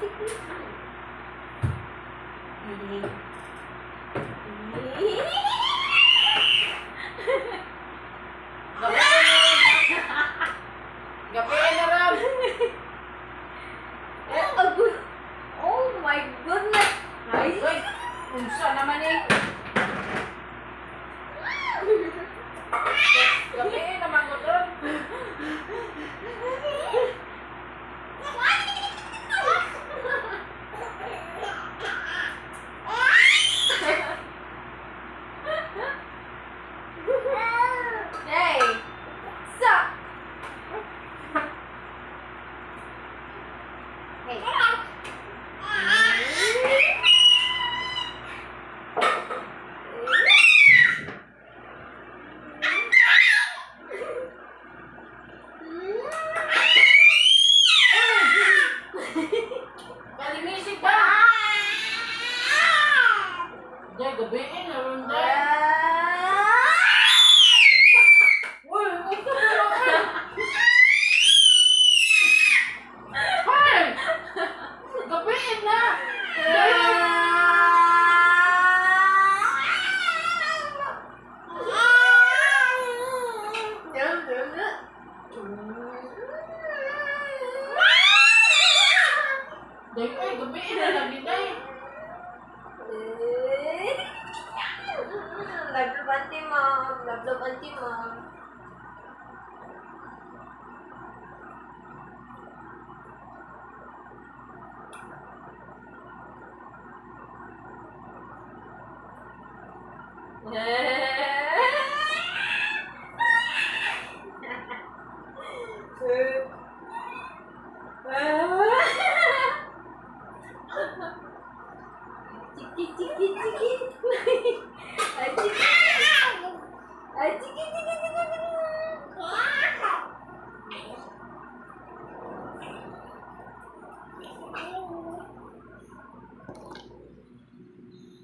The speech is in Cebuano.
Chiki. Gabi na ron. Gabi na ron. Oh, oh my goodness. Ay, uy. Unsa naman eh. Gabi naman ko ron. Hey! Suck! Hey. Kalimisig ba? Day, gabi na ron, day. Uy, unsa ba ron? Hoy! Gabi na! Day! Day, ay, gabi na lagi, day. Love, love, auntie, mom. Love, love, auntie, mom. Chiki, chiki, chiki. Ay, chiki. Ay, chiki.